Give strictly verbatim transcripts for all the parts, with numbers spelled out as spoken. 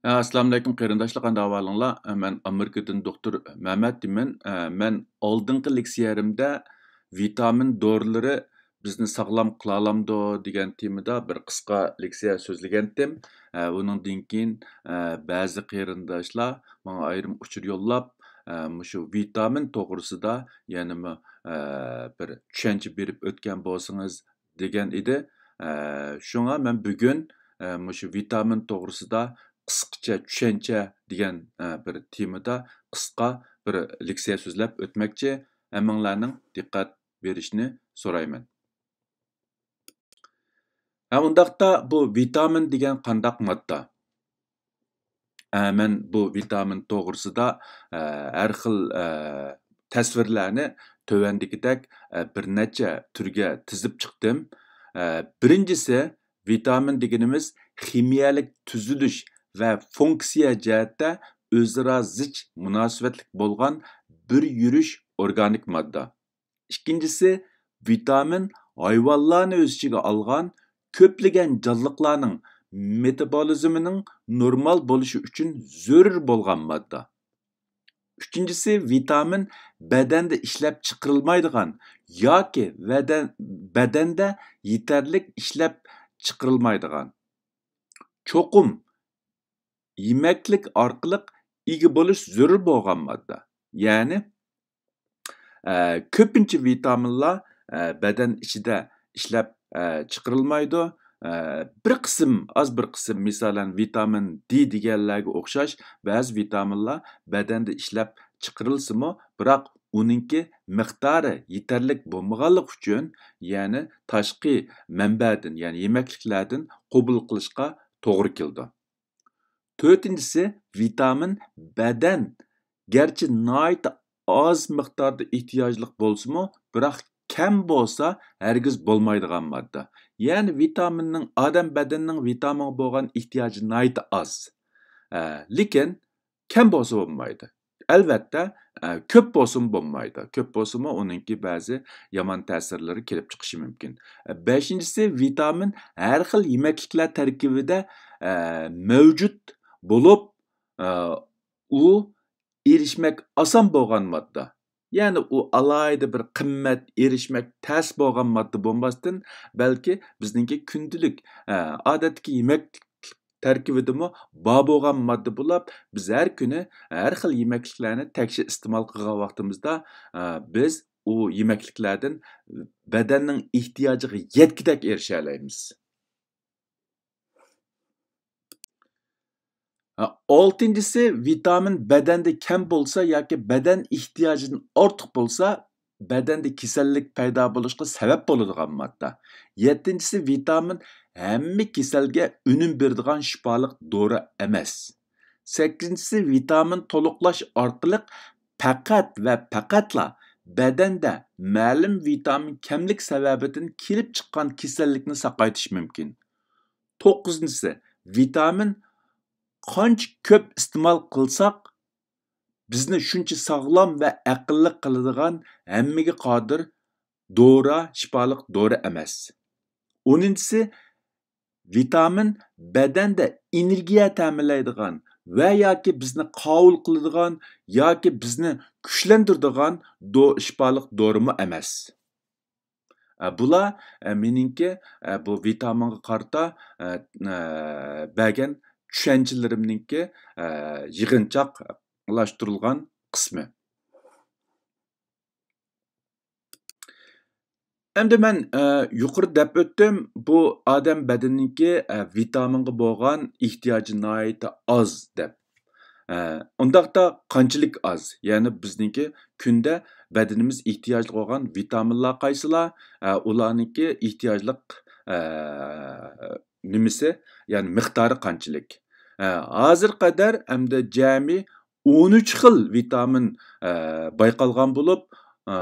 ئەسسالامۇئەلەيكۇم قېرىنداشلار، قانداق ئەھۋالىڭلار؟ مەن ئامېرىكىدىن دوختۇر مەمەت دېمەن. مەن ئالدىنقى لېكسىيەلىرىمدە ۋىتامىن دورىلىرى بىزنى ساغلام قىلالامدۇ دېگەن تېمىدا بىر قىسقا لېكسىيە سۆزلىگەنتىم. ئۇنىڭدىن كېيىن بەزى قېرىنداشلار ماڭا ئايرىم ئۇچۇر يوللاپ، مۇشۇ ۋىتامىن توغرىسىدا يەنىمۇ بىر چۈشەنچە بېرىپ ئۆتكەن بولسىڭىز دېگەن ئىدى. شۇڭا مەن بۈگۈن مۇشۇ ۋىتامىن توغرىسىدا قىسقىچە چۈشەنچە دېگەن بىر تېمىدا قىسقا بىر لېكسىيە سۆزلەپ ئۆتمەكچى. ھەممىڭلارنىڭ دىققەت بېرىشنى سورايمەن. ھە، ئۇنداقتا بۇ ۋىتامىن دېگەن قانداق ماددا؟ ئە، مەن بۇ ۋىتامىن توغرىسىدا، ئە، ھەر خىل، ئە، تەسۋىرلەرنى تۆۋەندىكىدەك، ئە، بىر نەچچە تۈرگە تىزىپ چىقتىم. ئە، بىرىنچىسى، ۋىتامىن دېگىنىمىز خىمىيەلىك تۈزۈلۈش ۋە فۇنكسىيە جەھەتتە ئۆزئارا زىچ مۇناسىۋەتلىك بولغان بىر يۈرۈش ئورگانىك ماددا. ئىككىنچىسى، ۋىتامىن ھايۋانلارنى ئۆز ئىچىگە ئالغان كۆپلىگەن جانلىقلارنىڭ مېتابولىزمىنىڭ نورمال بولۇشى ئۈچۈن زۆرۈر بولغان ماددا. ئۈچىنچىسى، ۋىتامىن بەدەندە ئىشلەپ چىقىرىلمايدىغان ياكى بەدەن، بەدەندە يېتەرلىك ئىشلەپ چىقىرىلمايدىغان، چوقۇم يېمەكلىك ئارقىلىق ئىگە بولۇش زۆرۈر بولغان ماددا. يەنى، ئە، كۆپىنچە ۋىتامىنلار، ئە، بەدەن ئىچىدە ئىشلەپ، ئە، چىقىرىلمايدۇ. ئە، بىر قىسىم، ئاز بىر قىسىم، مىسالەن، ۋىتامىن دې دېگەنلەرگە ئوخشاش بەزى ۋىتامىنلار بەدەندە ئىشلەپ چىقىرىلسىمۇ، بىراق ئۇنىڭكى مىقدارى يېتەرلىك بولمىغانلىقى ئۈچۈن، يەنى تاشقى مەنبەدىن، يەنى يېمەكلىكلەردىن قوبۇل قىلىشقا توغرا كېلىدۇ. تۆتىنچىسى، ۋىتامىن بەدەن گەرچە ناھايىتى ئاز مىقداردا ئېھتىياجلىق بولسىمۇ، بىراق كەم بولسا ھەرگىز بولمايدىغان ماددا. يەنى ۋىتامىننىڭ، ئادەم بەدىنىنىڭ ۋىتامىنغا بولغان ئېھتىياجى ناھايىتى ئاز. ئە، لېكىن كەم بولسا بولمايدۇ. ئەلۋەتتە، ئە، كۆپ بولسىمۇ بولمايدۇ. كۆپ بولسىمۇ ئۇنىڭكى بەزى يامان تەسىرلىرى كېلىپ چىقىشى مۇمكىن. ئە، بەشىنچىسى، ۋىتامىن ھەر خىل يېمەكلىكلەر تەركىبىدە، ئە، مەۋجۇت بولۇپ، ئە، ئۇ ئېرىشمەك ئاسان بولغان ماددا. يەنى ئۇ ئالاھىدە بىر قىممەت، ئېرىشمەك تەس بولغان ماددا بولماستىن، بەلكى بىزنىڭكى كۈندىلىك، ئە، ئادەتتىكى يېمەكلىك تەركىبىدىمۇ بار بولغان ماددا بولۇپ، بىز ھەر كۈنى ھەر خىل يېمەكلىكلەرنى تەكشى ئىستېمال قىلغان ۋاقتىمىزدا، ئە، بىز ئۇ يېمەكلىكلەردىن بەدەننىڭ ئېھتىياجىغا يەتكۈدەك ئېرىشەلەيمىز. ئالتىنچىسى، ۋىتامىن بەدەندە كەم بولسا ياكى بەدەن ئېھتىياجىدىن ئارتۇق بولسا، بەدەندە كېسەللىك پەيدا بولۇشقا سەۋەب بولىدىغان ماددا. يەتتىنچىسى، ۋىتامىن ھەممە كېسەلگە ئۈنۈم بېرىدىغان شىپالىق دورا ئەمەس. سەككىزىنچىسى، ۋىتامىن تولۇقلاش ئارقىلىق پەقەت ۋە پەقەتلا بەدەندە مەلۇم ۋىتامىن كەملىك سەۋەبىدىن كېلىپ چىققان كېسەللىكنى ساقايتىش مۇمكىن. توققۇزىنچىسى، ۋىتامىن قانچە كۆپ ئىستېمال قىلساق، بىزنى شۇنچە ساغلام ۋە ئەقىللىق قىلىدىغان ھەممىگە قادىر دورا، شىپالىق دورا ئەمەس. ئونىنچىسى، ۋىتامىن بەدەندە ئېنېرگىيە تەمىنلەيدىغان ۋە ياكى بىزنى قاۋۇل قىلىدىغان ياكى بىزنى كۈچلەندۈرىدىغان دو-، شىپالىق دورىمۇ ئەمەس. ئە، بۇلار، ئە، مېنىڭكى، ئە، بۇ ۋىتامىنغا قارىتا، ئە، ئە، بەرگەن چۈشەنچىلىرىمنىڭكى، ئە، يىغىنچاقلاشتۇرۇلغان قىسمى. ئەمدى مەن، ئە، يۇقىرىدا دەپ ئۆتتۈم، بۇ ئادەم بەدىنىنىڭكى، ئە، ۋىتامىنغا بولغان ئېھتىياجى ناھايىتى ئاز دەپ. ئە، ئۇنداقتا قانچىلىك ئاز؟ يەنى بىزنىڭكى كۈندە بەدىنىمىز ئېھتىياجلىق بولغان ۋىتامىنلار قايسىلار؟ ئە، ئۇلارنىڭكى ئېھتىياجلىق، ئە، نېمىسى، يەنى مىقدارى قانچىلىك؟ ئە، ھازىرغا قەدەر ئەمدى جەمئىي ئون ئۈچ خىل ۋىتامىن، ئە، بايقالغان بولۇپ، ئە،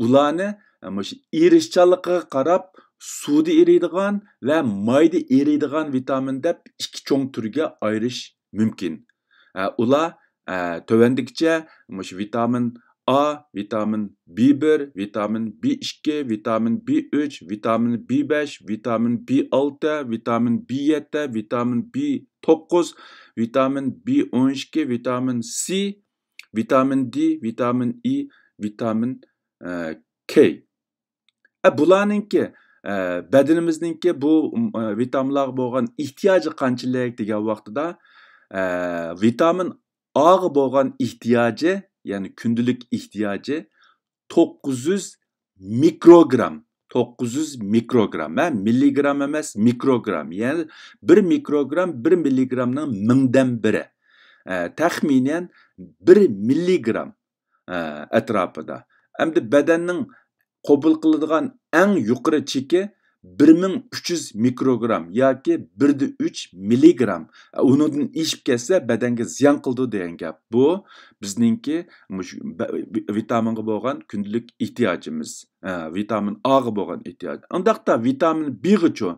ئۇلارنى مۇشۇ ئېرىشچانلىقىغا قاراپ سۇدا ئېرىيدىغان ۋە مايدا ئېرىيدىغان ۋىتامىن دەپ ئىككى چوڭ تۈرگە ئايرىش مۇمكىن. ئە، ئۇلار، ئە، تۆۋەندىكىچە، مۇشۇ ۋىتامىن ئا، ۋىتامىن بى بىر، ۋىتامىن بى ئىككى، ۋىتامىن بى ئۈچ، ۋىتامىن بى بەش، ۋىتامىن بى ئالتە، ۋىتامىن بى يەتتە، ۋىتامىن بى توققۇز، ۋىتامىن بى ئون ئىككى، ۋىتامىن سى، ۋىتامىن دې، ۋىتامىن ئې، ۋىتامىن، ئە، كې. ئە، بۇلارنىڭكى، ئە، بەدىنىمىزنىڭكى بۇ، ئە، ۋىتامىنلارغا بولغان ئېھتىياجى قانچىلىك دېگەن ۋاقتىدا، ئە، ۋىتامىن ئاغا بولغان ئېھتىياجى، يەنى كۈندىلىك ئېھتىياجى توققۇز يۈز مىكروگرام. توققۇز يۈز مىكروگرام، ھە، مىللىگرام ئەمەس، مىكروگرام. يەنى بىر مىكروگرام بىر مىللىگرامنىڭ مىڭدىن بىرى. ئە، تەخمىنەن بىر مىللىگرام، ئە، ئەتراپىدا. ئەمدى بەدەننىڭ قوبۇل قىلىدىغان ئەڭ يۇقىرى چېكى بىر مىڭ ئۈچ يۈز مىكروگرام ياكى بىر دە ئۈچ مىللىگرام. ئۇنىڭدىن ئېشىپ كەتسە، بەدەنگە زىيان قىلىدۇ دېگەن گەپ. بۇ بىزنىڭكى مۇشۇ بە-، ۋىتامىنغا بولغان كۈندىلىك ئېھتىياجىمىز. ھە، ۋىتامىن ئاغا بولغان ئېھتىياج. ئۇنداقتا ۋىتامىن بىغىچۇ؟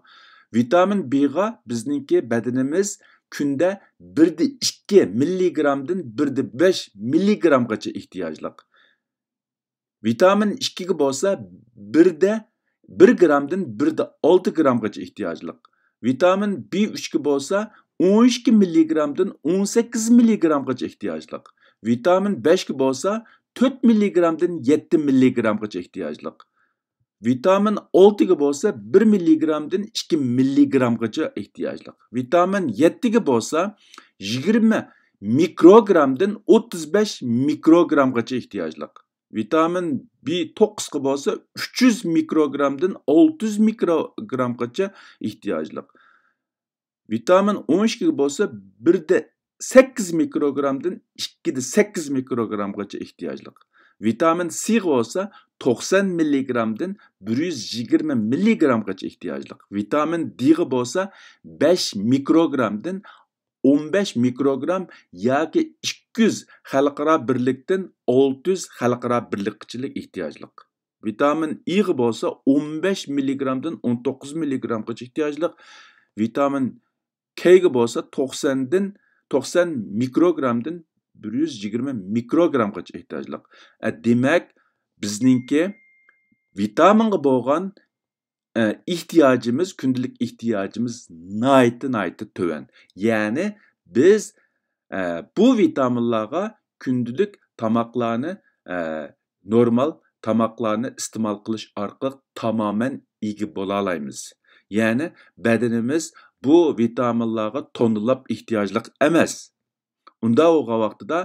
ۋىتامىن بىغا بىزنىڭكى بەدىنىمىز كۈندە بىر دە ئىككى مىللىگرامدىن بىر دە بەش مىللىگرامغىچە ئېھتىياجلىق. ۋىتامىن ئىككىگە بولسا بىر دە بىر گرامدىن بىر دە ئالتە گرامغىچە ئېھتىياجلىق. ۋىتامىن بى ئۈچكە بولسا ئون ئىككى مىللىگرامدىن ئون سەككىز مىللىگرامغىچە ئېھتىياجلىق. ۋىتامىن بەشكە بولسا تۆت مىللىگرامدىن يەتتە مىللىگرامغىچە ئېھتىياجلىق. ۋىتامىن ئالتىگە بولسا بىر مىللىگرامدىن ئىككى مىللىگرامغىچە ئېھتىياجلىق. ۋىتامىن يەتتىگە بولسا يىگىرمە مىكروگرامدىن ئوتتۇز بەش مىكروگرامغىچە ئېھتىياجلىق. ۋىتامىن بى توققۇزغا بولسا ئۈچ يۈز مىكروگرامدىن ئالتە يۈز مىكروگرامغىچە ئېھتىياجلىق. ۋىتامىن ئون ئىككىگە بولسا بىر دە سەككىز مىكروگرامدىن ئىككى دە سەككىز مىكروگرامغىچە ئېھتىياجلىق. ۋىتامىن سىغا بولسا توقسان مىللىگرامدىن بىر يۈز يىگىرمە مىللىگرامغىچە ئېھتىياجلىق. ۋىتامىن دىغا بولسا بەش مىكروگرامدىن ئون بەش مىكروگرام ياكى ئىككى يۈز خەلقئارا بىرلىكتىن ئالتە يۈز خەلقئارا بىرلىكقىچىلىك ئېھتىياجلىق. ۋىتامىن ئېغا بولسا ئون بەش مىللىگرامدىن ئون توققۇز مىللىگرامغىچە ئېھتىياجلىق. ۋىتامىن كېگە بولسا توقساندىن، توقسان مىكروگرامدىن بىر يۈز يىگىرمە مىكروگرامغىچە ئېھتىياجلىق. ئە، دېمەك، بىزنىڭكى ۋىتامىنغا بولغان، ئە، ئېھتىياجىمىز، كۈندىلىك ئېھتىياجىمىز ناھايىتى، ناھايىتى تۆۋەن. يەنى بىز، ئە، بۇ ۋىتامىنلارغا كۈندىلىك تاماقلارنى، ئە، نورمال تاماقلارنى ئىستېمال قىلىش ئارقىلىق تامامەن ئىگە بولالايمىز. يەنى بەدىنىمىز بۇ ۋىتامىنلارغا توننىلاپ ئېھتىياجلىق ئەمەس. ئۇنداق بولغان ۋاقتىدا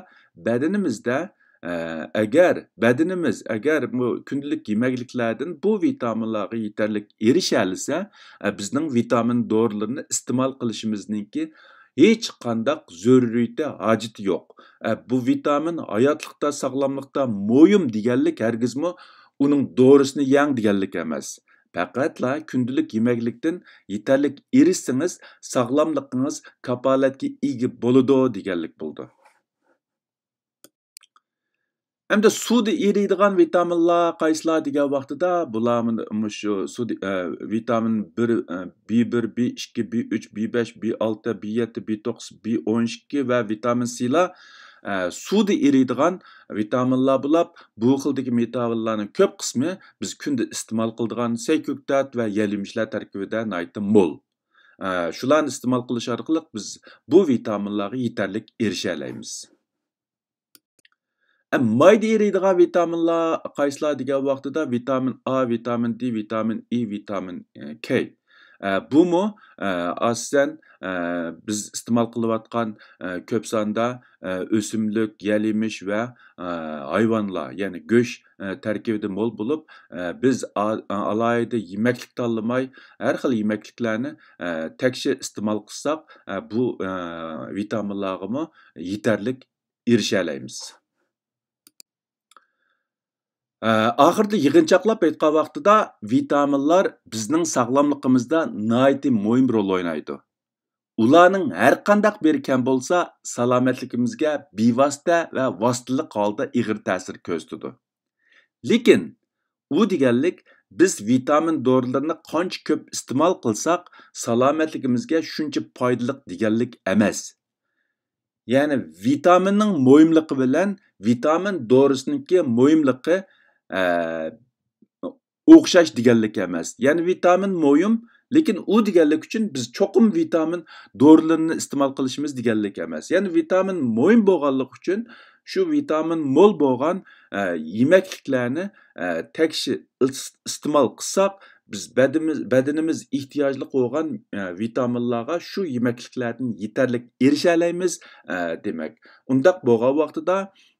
بەدىنىمىزدە، ئە، ئەگەر بەدىنىمىز، ئەگەر بۇ كۈندىلىك يېمەكلىكلەردىن بۇ ۋىتامىنلارغا يېتەرلىك ئېرىشەلىسە، ئە، بىزنىڭ ۋىتامىن دورىلىرىنى ئىستېمال قىلىشىمىزنىڭكى ھېچقانداق زۆرۈرىيىتى، ھاجىتى يوق. ئە، بۇ ۋىتامىن ھاياتلىقتا، ساغلاملىقتا مۇھىم دېگەنلىك ھەرگىزمۇ ئۇنىڭ دورىسىنى يەڭ دېگەنلىك ئەمەس. پەقەتلا كۈندىلىك يېمەكلىكتىن يېتەرلىك ئېرىشسىڭىز، ساغلاملىقىڭىز كاپالەتكە ئىگە بولىدۇ دېگەنلىك بولىدۇ. ئەمدى سۇدا ئېرىيدىغان ۋىتامىنلار قايسىلار دېگەن ۋاقتىدا، بۇلار مۇشۇ سۇدا، ئە، ۋىتامىن بىر، ئە، بى بىر، بى ئىككى، بى ئۈچ، بى بەش، بى ئالتە، بى يەتتە، بى توققۇز، بى ئون ئىككى ۋە ۋىتامىن سىلار، ئە، سۇدا ئېرىيدىغان ۋىتامىنلار بولاپ، بۇ خىلدىكى ۋىتامىنلارنىڭ كۆپ قىسمى بىز كۈندە ئىستېمال قىلىدىغان سەي كۆكتات ۋە يەل يېمىشلار تەركىبىدە ناھايىتى مول. ئە، شۇلارنى ئىستېمال قىلىش ئارقىلىق بىز بۇ ۋىتامىنلارغا يېتەرلىك ئېرىشەلەيمىز. ئە، مايدا ئېرىيدىغان ۋىتامىنلار قايسىلار دېگەن ۋاقتىدا ۋىتامىن ئا، ۋىتامىن دې، ۋىتامىن ئې، ۋىتامىن، ئە، كې. ئە، بۇمۇ، ئە، ئاساسەن، ئە، بىز ئىستېمال قىلىۋاتقان، ئە، كۆپ ساندا، ئە، ئۆسۈملۈك، يەل يېمىش ۋە، ئە، ھايۋانلار، يەنى گۆش، ئە، تەركىبىدە مول بولۇپ، ئە، بىز ئا-، ئالاھىدە يېمەكلىك تاللىماي، ھەر خىل يېمەكلىكلەرنى، ئە، تەكشى ئىستېمال قىلساق، ئە، بۇ، ئە، ۋىتامىنلارغىمۇ يېتەرلىك ئېرىشەلەيمىز. ئە، ئاخىرىدا يىغىنچاقلاپ ئېيتقان ۋاقتىدا، ۋىتامىنلار بىزنىڭ ساغلاملىقىمىزدا ناھايىتى مۇھىم رول ئوينايدۇ. ئۇلارنىڭ ھەر قانداق بىرى كەم بولسا، سالامەتلىكىمىزگە بىۋاسىتە ۋە ۋاسىتىلىق ھالدا ئېغىر تەسىر كۆرسىتىدۇ. لېكىن، ئۇ دېگەنلىك، بىز ۋىتامىن دورىلىرىنى قانچە كۆپ ئىستېمال قىلساق، سالامەتلىكىمىزگە شۇنچە پايدىلىق دېگەنلىك ئەمەس. يەنى ۋىتامىننىڭ مۇھىملىقى بىلەن ۋىتامىن دورىسىنىڭكى مۇھىملىقى، ئە، ئوخشاش دېگەنلىك ئەمەس. يەنى ۋىتامىن مۇھىم، لېكىن ئۇ دېگەنلىك ئۈچۈن بىز چوقۇم ۋىتامىن دورىلىرىنى ئىستېمال قىلىشىمىز دېگەنلىك ئەمەس. يەنى ۋىتامىن مۇھىم بولغانلىقى ئۈچۈن شۇ ۋىتامىن مول بولغان، ئە، يېمەكلىكلەرنى، ئە، تەكشى ئىس-، ئىستېمال قىلساق، بىز بەدىمىز-، بەدىنىمىز ئېھتىياجلىق بولغان، ئە، ۋىتامىنلارغا شۇ يېمەكلىكلەردىن يېتەرلىك ئېرىشەلەيمىز، ئە، دېمەك. ئۇنداق بولغان ۋاقتىدا،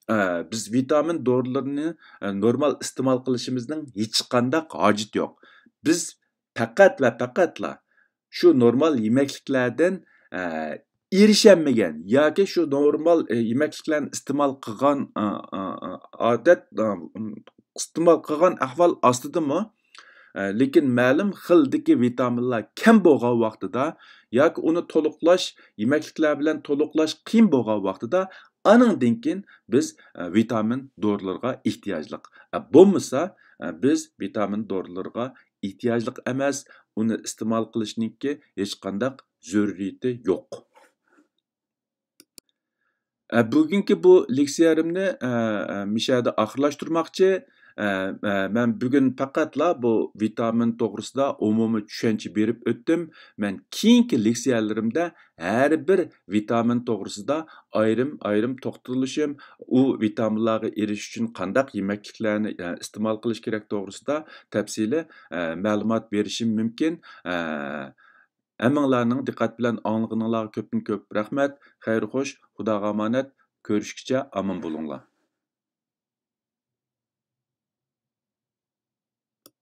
ئە، بىز ۋىتامىن دورىلىرىنى، ئە، نورمال ئىستېمال قىلىشىمىزنىڭ ھېچقانداق ھاجىتى يوق. بىز پەقەت ۋە پەقەتلا شۇ نورمال يېمەكلىكلەردىن، ئە، ئېرىشەلمىگەن ياكى شۇ نورمال، ئە، يېمەكلىكلەرنى ئىستېمال قىلغان، ئا، ئا، ئا، ئادەت، ئا، ئىستېمال قىلغان ئەھۋال ئاستىدىمۇ، ئە، لېكىن مەلۇم خىلدىكى ۋىتامىنلار كەم بولغان ۋاقتىدا ياكى ئۇنى تولۇقلاش، يېمەكلىكلەر بىلەن تولۇقلاش قىيىن بولغان ۋاقتىدا، ئانىڭدىن كېيىن بىز، ئە، ۋىتامىن دورىلىرىغا ئېھتىياجلىق. ئە، بولمىسا، ئە، بىز ۋىتامىن دورىلىرىغا ئېھتىياجلىق ئەمەس، ئۇنى ئىستېمال قىلىشنىڭكى ھېچقانداق زۆرۈرىيىتى يوق. ئە، بۈگۈنكى بۇ لېكسىيەمنى، ئە، ئە، مىشەدە ئاخىرلاشتۇرماقچى. ئە، ئە، مەن بۈگۈن پەقەتلا بۇ ۋىتامىن توغرىسىدا ئومۇمىي چۈشەنچە بېرىپ ئۆتتۈم. مەن كېيىنكى لېكسىيەلىرىمدە ھەر بىر ۋىتامىن توغرىسىدا ئايرىم-ئايرىم توختىلىشىم، ئۇ ۋىتامىنلارغا ئېرىشىش ئۈچۈن قانداق يېمەكلىكلەرنى، ئە، ئىستېمال قىلىش كېرەك توغرىسىدا تەپسىلىي، ئە، مەلۇمات بېرىشىم مۇمكىن. ئە، ھەممىڭلارنىڭ دىققەت بىلەن ئاڭلىغىنىڭلارغا كۆپتىن كۆپ رەھمەت. خەير خوش، خۇداغا ئامانەت. كۆرۈشكىچە ئامان بولۇڭلار.